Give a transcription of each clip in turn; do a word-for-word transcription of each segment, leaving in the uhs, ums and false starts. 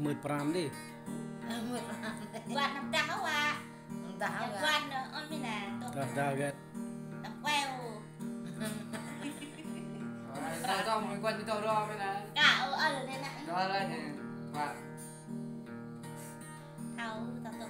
Mưt pran đi. Mưt pran. Guan năm dah wa. Dah wa. Guan, ơ, ôn mi na. Dah, dah, găt. Năm queo. Ơ, tao, tao, mưt guan đi tao ro mi na. Ka, ơ, ơ, đi na. Ro la ni. Wa. Tao, tao, tao.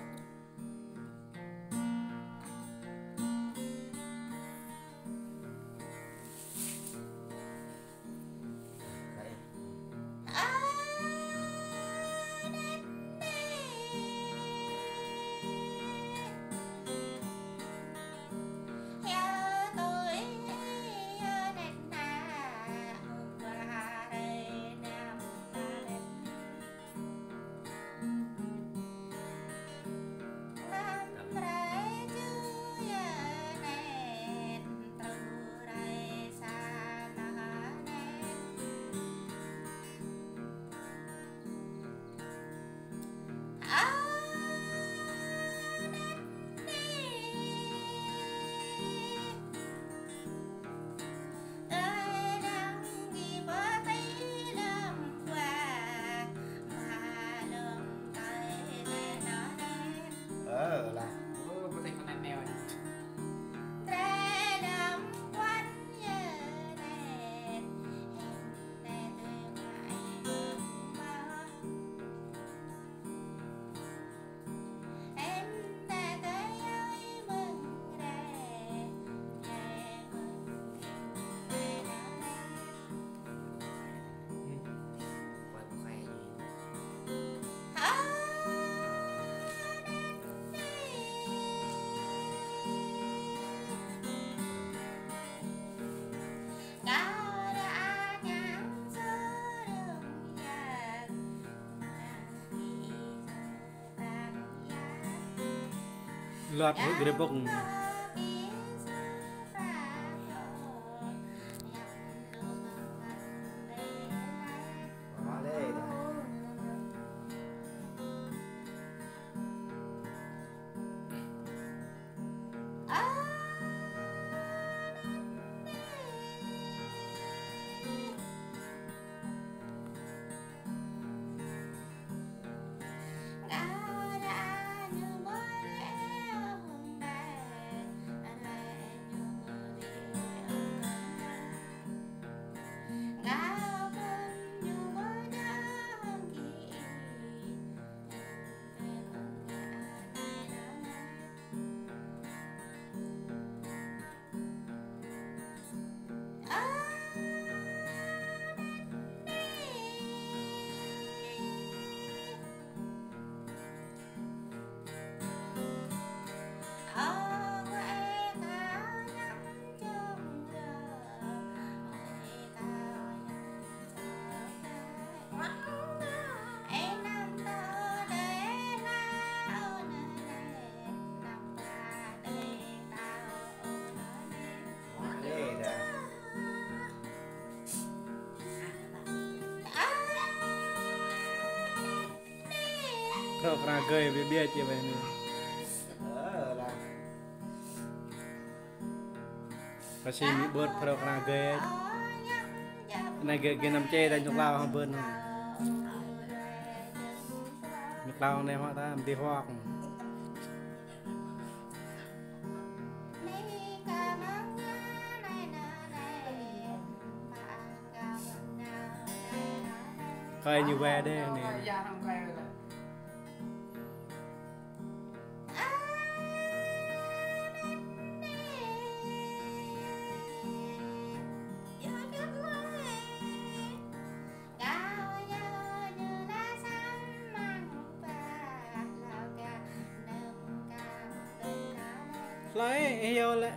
Ơ, lah. Ơ, bơtĕk kơnai neo. Lăp hŭi grơbŭng. Phrâo kra gơi ƀiă ƀiă či weh anai. Ơ, lah. Pơsĭ mĭ ƀơ̆t phrâo kra gơi. Anai gơ̆, gơ̆ năm čê ta ñu klao hăng ƀơ̆t. Ñu klao anai hŏ ta, mơ̆ ti hŏk. Kơi ñu weh đeh anai. Hlơi, ih yơh lĕ.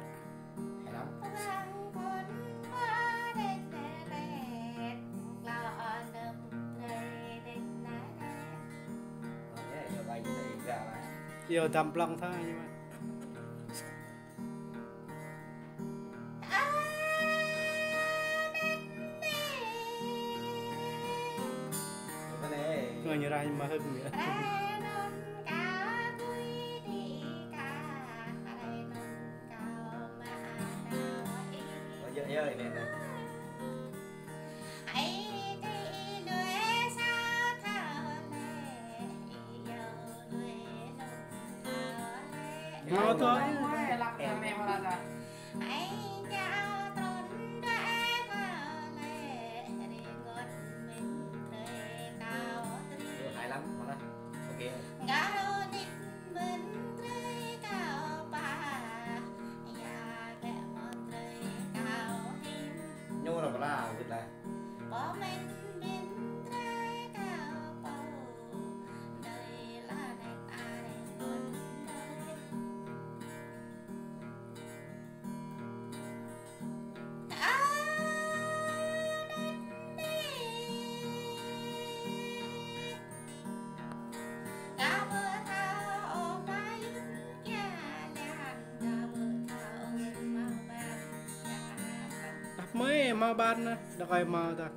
Yơh, dăm plŏng tha ñu mă. Ngă ñu ră mơhơ̆k ñu. Ơ, yơh, yơh, anai, anai. Ngau tơ. Hay lắm, ngon lắm. Ok. Ñu là bla, vịt là. Đăp mơi mă ban nă, đăp ai mă ta.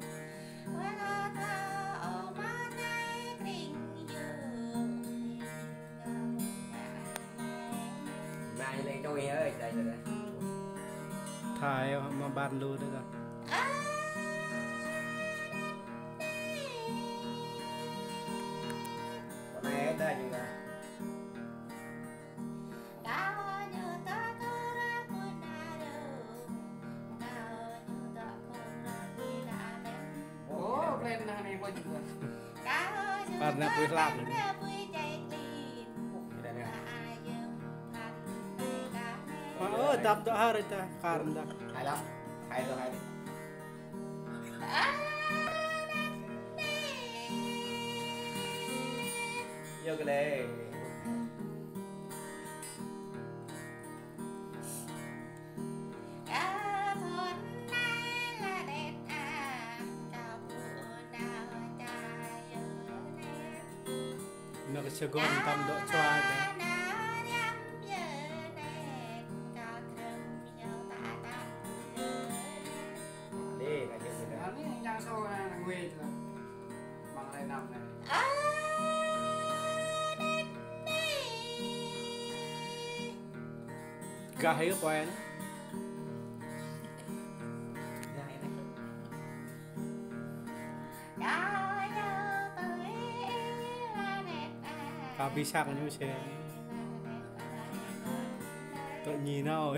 Mai lê đôi ơi, đây, đây, đây. Thái mă ban lu đó. Con này ta gì là Ơ, plan anai mơ̆ jing. Karna pui hlak. Ơ, dăp dŏ har ta, karna. Hai lăm, hai dŏ hai. Yua kơ lĕ. Nă kơ sơgon tam dŏ čua ta. Đi, nă jing sơgon. Anai yang so nă ngui tu. Măng rai năm nă. Gah yơh poen. Gah yơh nă. Kâo ƀu săk ñu sĕ. Tơ ñi nao.